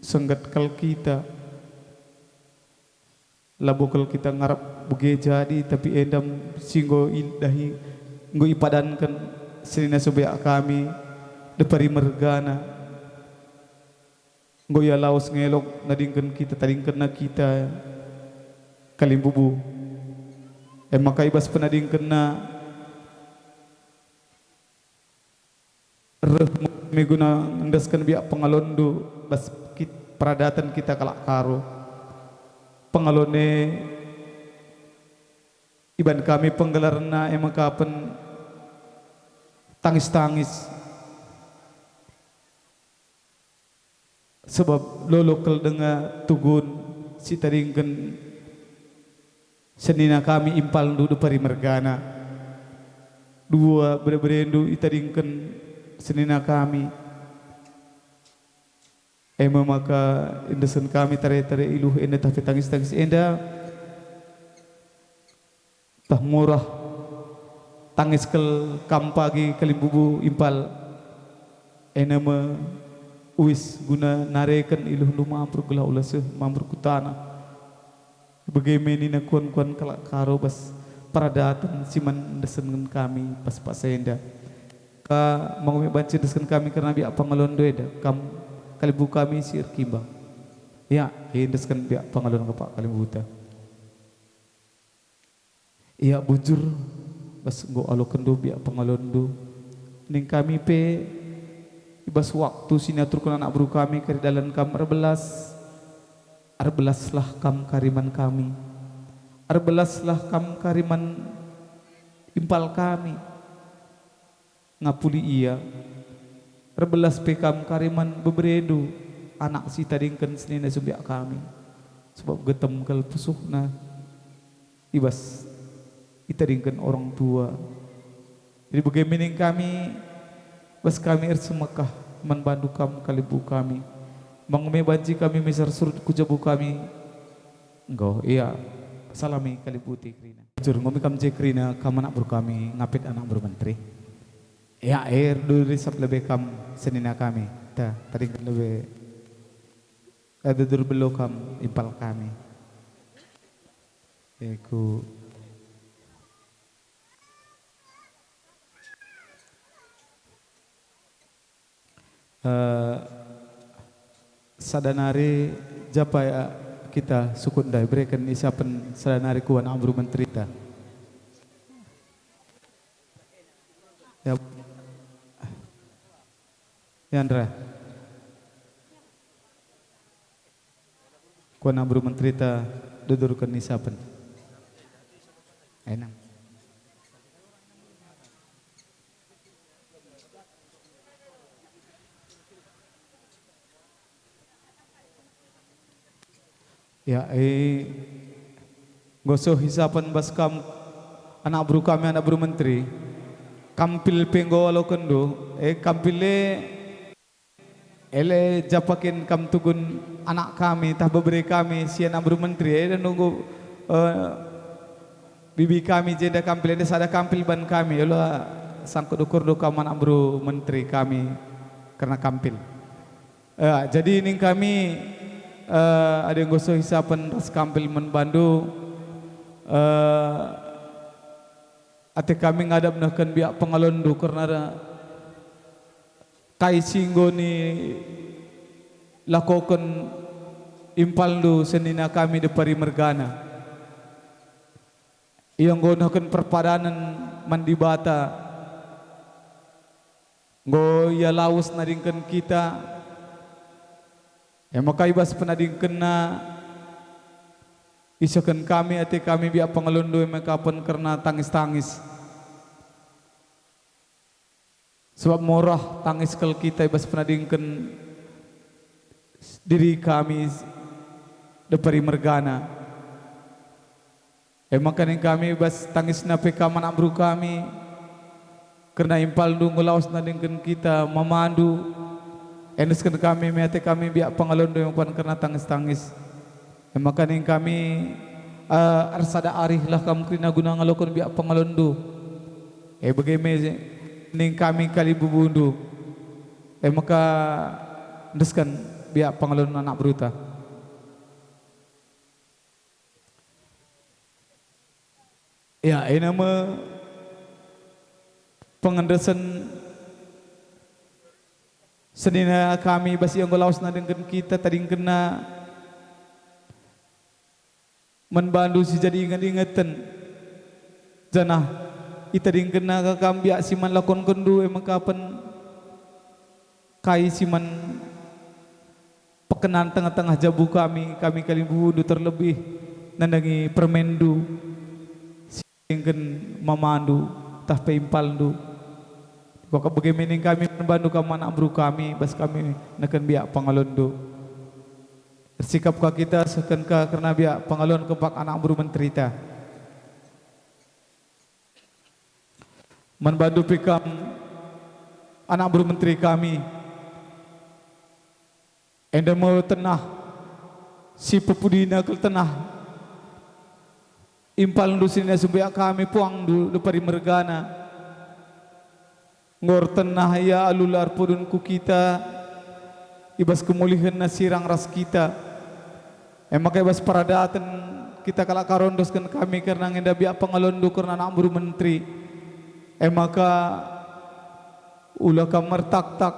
sengget kal kita, labo kal kita ngarap bage jadi, tapi enda si enggo idahi, enggo ipadanken senina sumbeyak kami, depari mergana. Enggo ia lawes ngelok nadingken kita, tadingkenna kita kalimbubu. E maka i bas penadingkenna, reh me guna endesken biak pengalonndu bas kit-, peradaten kita kalak Karo. Pengalon e iban kami penggelarna e maka pen tangis-tangis. Sebab lolo kal denga tugun si tadingken senina kami impalndu depari mergana. Dua bere-berendu itadingken senina kami. E me maka endesken kami tare-tare iluh enda tah pe tangis-tangis enda. Tah murah tangis kal kam pagi kalimbubu impal. Ena me uis guna nareken iluhndu mampur gelah ola seh mampur ku taneh. Bage me nina kuan-kuan kalak Karo bas peradaten si man endesken kami pas-pas enda. Ka mangome banci endesken kami kerna biak pengalonndu enda, kam kalimbubu kami si erkimbang. Ya, endesken biak pengalon kempak kalimbubuta. Ia bujur, bas enggo alokenndu biak pengalonndu. Ning kami pe, i bas waktu si niaturken anak beru kami kari dalan kam erbelas, erbelaslah kam kari man kami. Erbelaslah kam kari man impal kami. Ngapuli ia, erbelas pe kam kari man beberendu, anak si itadingken senina sumbeyak kami, sebab getem kal pusuhna i bas itadingken orang tua. Jadi bage me ning kami, bas kami ersemekah man bandu kam kalimbubu kami. Mangme banci kami misar surut ku jabu kami. Enggo, ia, salami kalimbubu te kerina. Bujur, enggo me kam je kerina, kam anak beru kami, ngapit anak beru menteri. Ia, er, du risap lebe kam senina kami. Ta, tadingken lebe, eh, dudur belo kam impal kami. Iku. Eh, sada nari japa ya kita sukut ndai, bereken isapen sada nari ku anak beru menterita. Ya. Ya, Andra. Ku anak beru menterita dudurken isapen. Enam. Ya, eh, nggo seh isapen bas kam anak beru kami, anak beru menteri. Kampil pe enggo alokenndu, eh, kampil e, ele japa kin kam tugun anak kami, tah bebere kami si anak beru menteri, eh, nunggu, eh, bibi kami jenda kampil, enda sada kampil ban kami, ula sangkut ukurndu kam anak beru menteri kami kerna kampil. Eh, jadi ning kami, eh, adi enggo seh isapen ras kampil man bandu, eh, ate kami ngadap nehken biak pengalonndu kerna kai si enggo nilakoken impalndu senina kami depari mergana. Ia enggo nehken perpadanen man Dibata. Enggo ia lawes nadingken kita, e maka i bas penadingkenna isehken kami ate kami biak pengalonndu e maka pen kerna tangis-tangis. Sebab morah tangis kal kita i bas penadingken diri kami depari mergana. E maka ning kami bas tangisna pe kam anak beru kami, kerna impalndu enggo lawes nadingken kita mamandu, endesken kami me ate kami biak pengalonndu e maka pen kerna tangis-tangis. E maka ning kami, eh, ersada arihlah kam kerina guna ngaloken biak pengalonndu. E bage me ning kami kalimbubundu. E maka endesken biak pengalon anak beruta. Ya, ena me pengendesen senina kami bas ia enggo lawes nadingken kita tadingkenna man bandu si jadi inget-ingeten, janah itadingkenna ka kam biak si man lakonkenndu e maka pen kai si man pekenan tengah-tengah jabu kami, kami kalimbubundu terlebih nandangi permenndu si engken mamandu tah pe impalndu. Maka bage me ning kami man bandu kam anak beru kami, bas kami nehken biak pengalonndu. Ersikap ka kita sehken ka kerna biak pengalon kempak anak beru menterita. Man bandu pe kam anak beru menteri kami, enda me tenah si pepudina kal tenah impalndu senina sumbiak kami puangndu depari mergana. Enggo ertenah ia alu la erpudun ku kita i bas kemulihenna sirang ras kita. E maka i bas peradaten kita kalak Karo endesken kami kerna ngenda biak pengalonndu kerna anak beru menteri. E maka ula kam mertaktak,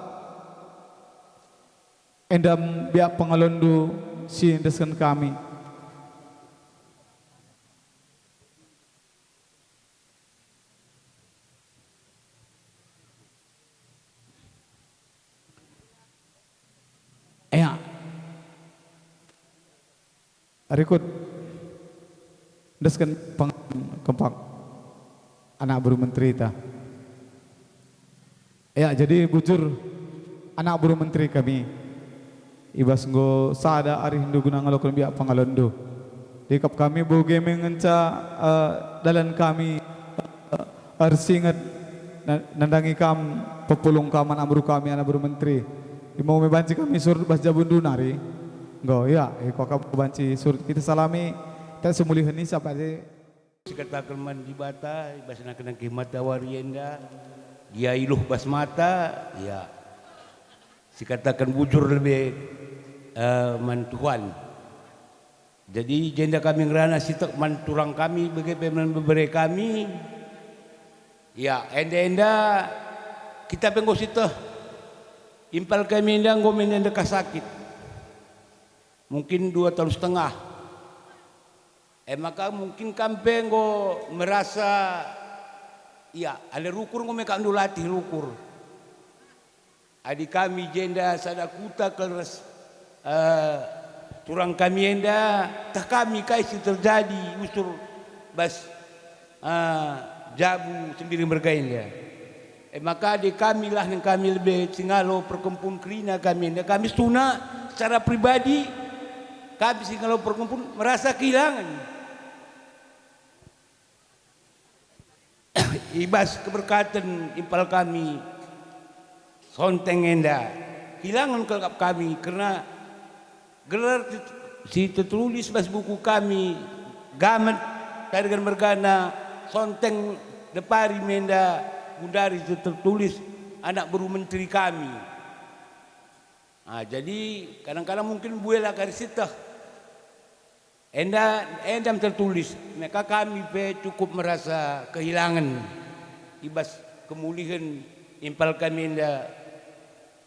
enda biak pengalonndu si endesken kami. Ya. Rikut endesken peng-, kempak anak beru menterita. Ya, jadi bujur anak beru menteri kami. I bas enggo sada arihndu guna ngaloken biak pengalonndu. Ikap kami bage me ngenca, eh, dalan kami, eh, ersinget Na-, nandangi kam, pepulung kam, anak beru kami, anak beru menteri. Imo me banci kami surut bas jabundu nari. Enggo, ya, iko kam banci surut kita salami, tak semulihen ni sapa je. Sikataken man Dibata, i bas nangkih matawari enda, gia iluh bas mata, ya. Sikataken bujur lebe, eh, man Tuhan. Jadi, jenda kami ngerana sitek man turang kami, bage pe man bebere kami. Ya, enda-enda kita pe enggo sieteh. Impal kami enda enggo me enda ka sakit. Mungkin dua tahun setengah. E maka mungkin kam pe enggo merasa, ya, ale rukur enggo me kap ndu latih rukur. Adi kami jenda sada kuta kal ras, eh, turang kami enda, teh kami kai si terjadi usur bas, eh, jabu Sembiring Merga enda. E maka adi kami lah nang kami lebe si ngalo perkempun kerina kami enda, kami setuna secara pribadi, kami si ngalo perkempun merasa kehilangan. I bas keberkaten impal kami Sonteng enda, kehilangen kal kap kami, kerna gelar si tertulis bas buku kami, Gamet, Tarigan mergana, Sonteng Depari me enda gundari si tertulis anak beru menteri kami. Ah, jadi kadang-kadang mungkin buela kari sieteh. Enda, enda me tertulis, maka kami pe cukup merasa kehilangen i bas kemulihen impal kami enda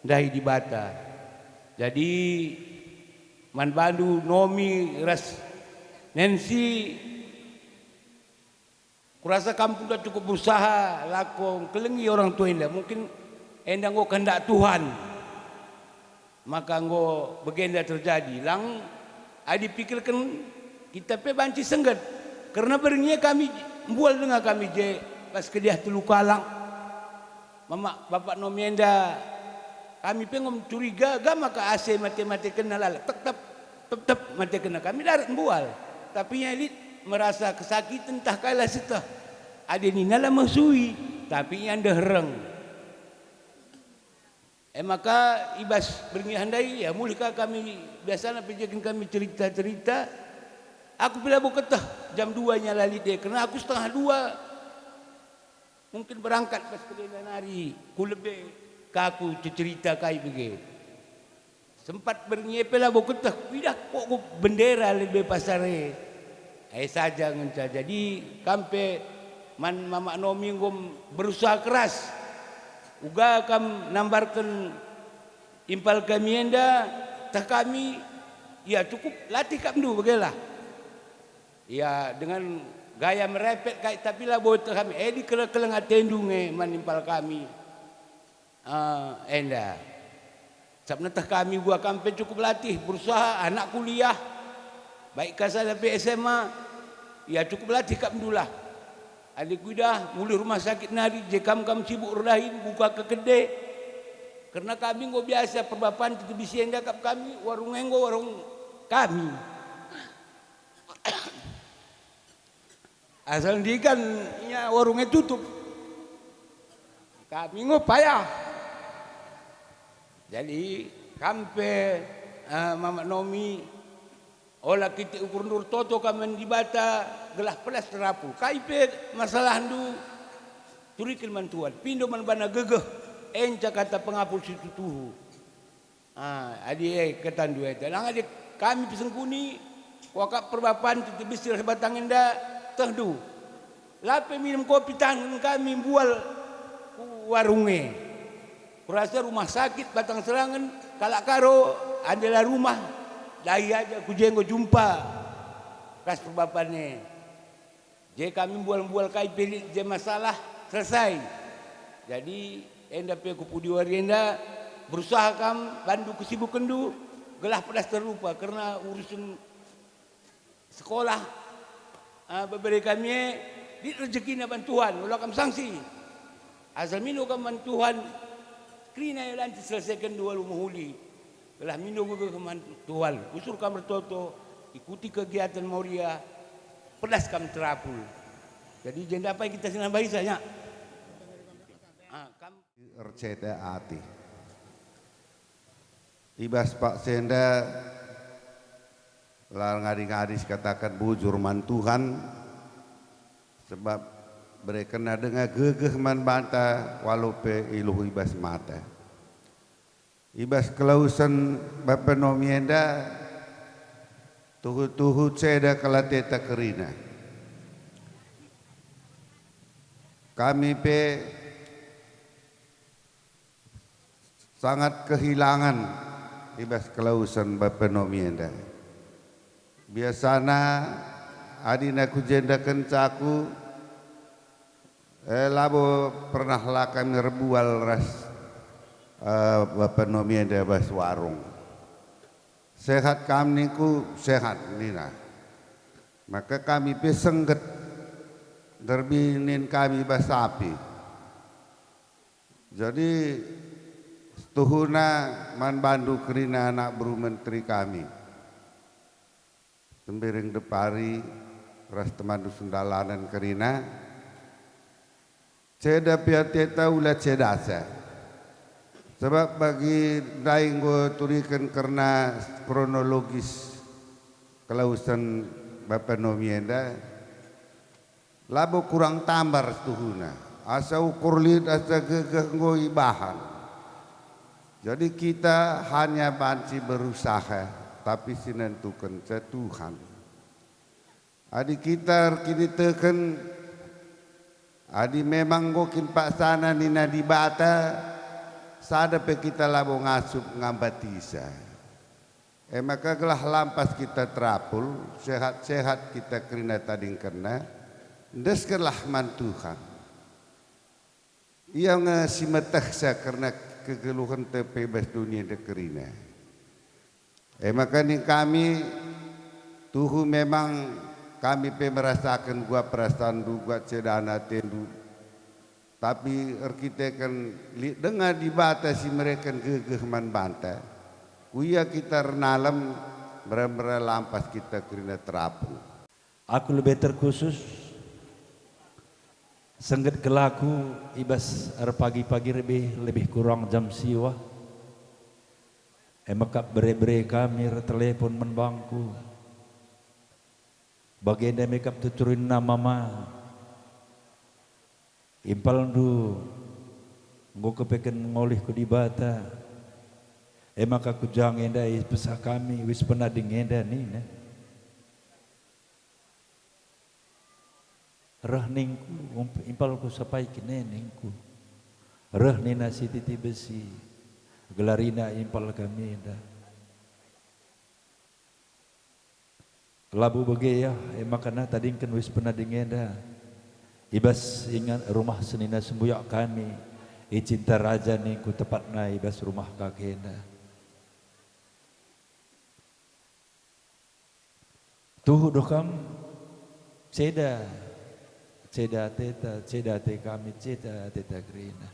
ndahi Dibata. Jadi, man bandu Nomi ras Nancy, kurasa kam pun cukup berusaha lako ngkelengi orang tua enda. Mungkin enda enggo kehendak Tuhan, maka enggo bagenda terjadi. Lang adi pikirken kita pe banci sengget, kerna berngi e kami mbual denga kami je bas kediah telu kalak. Mama, Bapak Nomi enda, kami pe enggo curiga, ga maka ase mate-matekenna lalap, tep-tep, tep-tep matekenna, kami darat mbual. Tapi ia lit merasa kesakiten tah kai la sieteh. Adi nina la mesui, tapi ia ndehereng. E maka i bas berngi e ndai, ya, mulih ka kami, biasana pe jekin kami cerita-cerita. Aku pe labo keteh jam dua nya la lit e, kerna aku setengah dua mungkin berangkat bas kede enda nari, ku lebe ka aku cecerita kai bage. Sempat berngi e pe labo keteh kuidah kok ku bendera lebe pasar e. E saja ngenca. Jadi kam pe man Mamak Nomi enggo berusaha keras. Uga kam nambarken impal kami enda, teh kami, ya, cukup latih kapndu bagelah. Ya, dengan gaya merepet kai, tapi labo teh kami. Adi keleng-keleng atendu nge man impal kami, eh, enda. Sabap teh kami uga kam pe cukup latih, berusaha, anak kuliah, baik ka sada pe S M A, ya, cukup latih kapndulah. Adi kuidah mulih rumah sakit nari, je kam, kam sibuk erdahin, buka kekede. Kerna kami enggo biasa perbapan tebis enda kap kami, warung enggo warung kami. Asal ndigan ia warung e tutup, kami enggo payah. Jadi, kam pe, eh, Mamak Nomi, ola kitik ukurndu, ertoto kam man Dibata, gelah pedas terapul. Kai pe masalahndu, turiken man Tuhan, pindo man baNa gegeh, enca kata pengapul si tutuhu. Ah, adi e ketandu e, tenang adi kami pesengkuni, kuakap perbapan tebis ras batang enda, tehndu. La pe minem kopi tangen kami mbual ku warung e. Kurasa rumah sakit Batang Serangen, kalak Karo, andela rumah, dahi aja ku je enggo jumpa ras perbapan e. Je kami mbual-mbual kai pe lit je masalah, selesai. Jadi, enda pe ku pudi wari enda, berusaha kam bandu kesibukenndu, gelah pedas terlupa, kerna urusen sekolah, ah, bebere kami e, lit rejekina ban Tuhan, ola kam sangsi. Asal mindo kam man Tuhan, kerina ia lanti selesaiken dua alu mehuli. Gelah mindo gegeh man Tuhan, usur kam ertoto, ikuti kegiatan Moria, pedas kam terapul. Jadi, jenda apai kita si nambahisa, ya? Erceda ate. I bas paksa enda la ngadi-ngadi sikataken bujur man Tuhan, sebab berekenNa denga gegeh man banta walau pe iluh i bas mata. I bas kelawesen Bapenomi enda, tuhu-tuhu ceda kal ateta kerina. Kami pe sangat kehilangan i bas kelawesen Bapenomi enda. Biasana, adina ku jenda kenca aku, eh, labo pernah la kami erbual ras, eh, Bapenomi enda bas warung. "Sehat kam?" ningku, "Sehat," nina. Maka kami pe sengget, nderbih nin kami bas api. Jadi, setuhuna man bandu kerina anak beru menteri kami, Tembiring Depari ras temanndu Sendalanen kerina, ceda pe ateta ula cedasa. Sebab bagi ndai enggo turiken kerna kronologis kelawesen Bapenomi enda, labo kurang tambar setuhuna, asa ukur lit asa gegeh enggo ibahan. Jadi kita hanya banci berusaha, tapi si nentukenca Tuhan. Adi kita erkiniteken, adi memang enggo kin paksana nina Dibata, sada pe kita labo ngasup ngambatisa. E maka gelah lampas kita terapul, sehat-sehat kita kerina tadingkenna, endeskenlah man Tuhan. Ia nge si metehsa kerna kegeluhenta pe bas doni enda kerina. E maka ning kami, tuhu memang kami pe merasaken uga perasaanndu, uga cedana atendu. Tapi erkiteken lit denga Dibata si mereken gegeh man banta, ku Ia kita ernalem, mera-mera lampas kita kerina terapung. Aku lebe terkhusus, sengget kal aku i bas erpagi-pagi lebe, lebih kurang jam siwah. E mekap bere-bere kami ertelepon man bangku. Bagenda mekap tuturinna mama. Impalndu enggo kepeken ngolih ku Dibata. E maka ku ja nge enda ipesah kami, wis penading enda nina. Reh ningku, ump-, impalku sapai kine ningku. Reh nina si titi besi, gelarina impal kami enda. Labo bage ia, e maka na tadingken wis penading enda. I bas ingan rumah senina sembuyak kami, i Cinta Raja ningku tepatna i bas rumah kake enda. Tuhu doh kam, ceda, ceda ateta, ceda ate kami, ceda ateta kerina.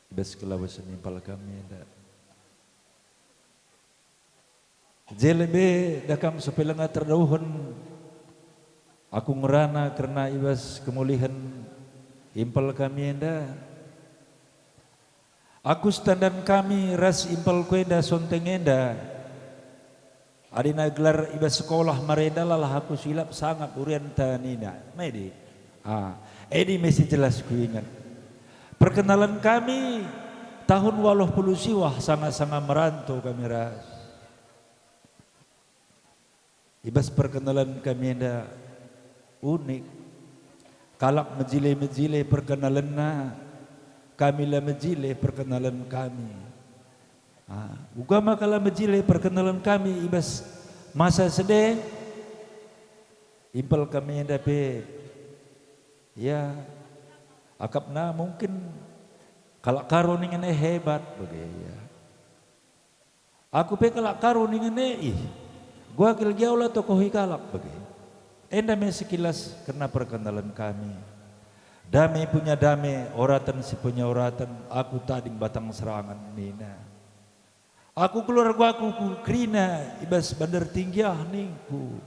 I bas kelawesen impal kami enda. Je lebe da kam sepeleng terdauhen aku ngerana kerna i bas kemulihen impal kami enda. Aku setandan kami ras impalku enda sonteng enda. Adina gelar i bas sekolah marenda lalah aku silap sangap urianta nina. Medi. Ah, edi me si jelas kuingat. Perkenalan kami tahun waluh puluh siwah sanga-sanga meranto kami ras. I bas perkenalan kami enda unik. Kalak mejile-mejile perkenalenna, kami la mejile perkenalan kami. Ah, uga maka la mejile perkenalan kami i bas masa sede, impal kami enda pe, ya, akapna mungkin kalak Karo ningen e hebat bage, ya. Aku pe kalak Karo ningen e, ih, gua kil gia ula tokohi kalak bage. Enda me sekilas kerna perkenalan kami. Dame punya dame, oraten si punya oraten, aku tading batang serangan, nina. Aku keluargaku ku kerina i bas Bandar Tinggiah ningku.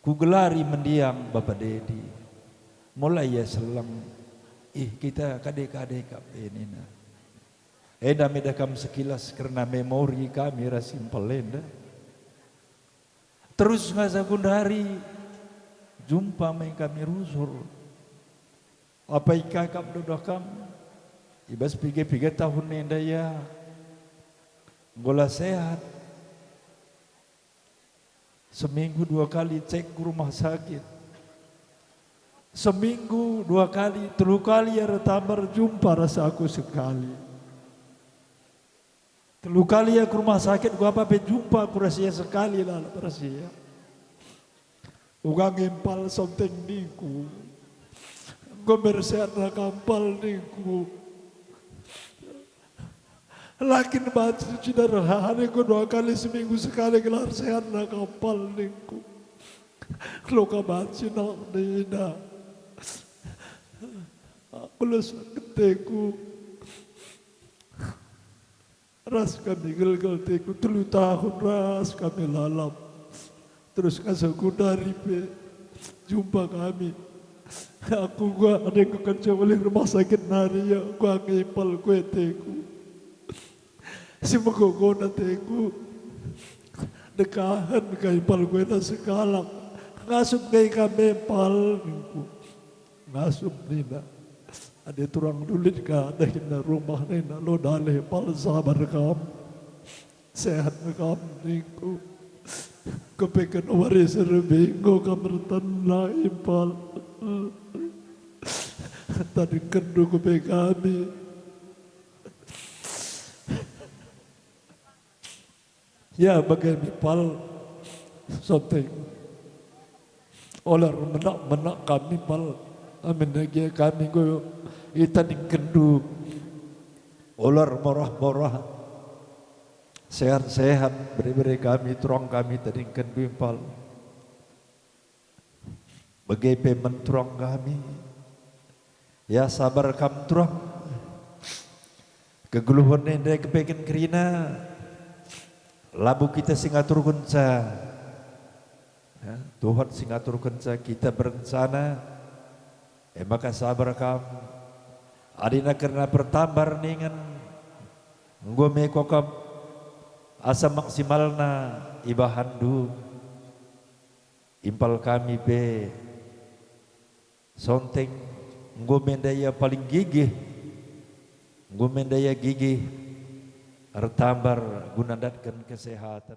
Kugelari mendiang Bapa Dedi. Mulai ia seleng. Ih, kita kade-kade kap e nina. Enda me da kam sekilas kerna memori kami ras impal enda. Terus nga sagundari jumpa me kami rusur. Apai ka kap dodo kam? I bas piga-piga tahun enda ia enggo la sehat. Seminggu dua kali cek ku rumah sakit. Seminggu dua kali, telu kali ia ertambar jumpa ras aku sekali. Telu kali ia ku rumah sakit, ku apa pe jumpa ku ras ia sekali lalap ras ia. Uga nge impal Sonteng ningku. Enggo me ersehatna kam impal ningku. La kin banci cina rehani ku dua kali seminggu sekali gelah ersehatna kam impal ningku. Lo ka banci nak nina. Aku lo sakit ateku. Ras kami gelgel ateku telu tahun ras kami lalap. Terus ngasa ku nari pe jumpa kami. Aku gua ada ku kenca ulih rumah sakit nari ya, gua nge impal ku ateku. Si megogona ateku. Dekahen ka impal ku enda sekalak. Ngasup nge kami impal ningku. Ngasup nina. Adi turang dulit ka dahinna rumah nina, lo daleh impal, sabar kam. Sehat me kam ningku. Kepeken wari serbe enggo kam ertena impal. Tadingkenndu kepe kami. Ya, bage me impal Sonteng. Ola ermenak-menak kami impal, amin agia kami enggo itadingkenndu. Ola ermorah-morah, sehat-sehat, bere-bere kami, turang kami itadingkenndu impal. Bage pe man turang kami. Ya, sabar kam turang. Kegeluhen enda kepeken kerina. Labo kita si ngaturkenca. Ya, Tuhan si ngaturkenca kita berencana. E maka sabar kam. Adina kerna pertambar ningen. Enggo me kuakap asa maksimalna ibahanndu. Impal kami pe Sonteng, enggo me enda ia paling gigih, enggo me enda ia gigih ertambar guna ndatken kesehaten.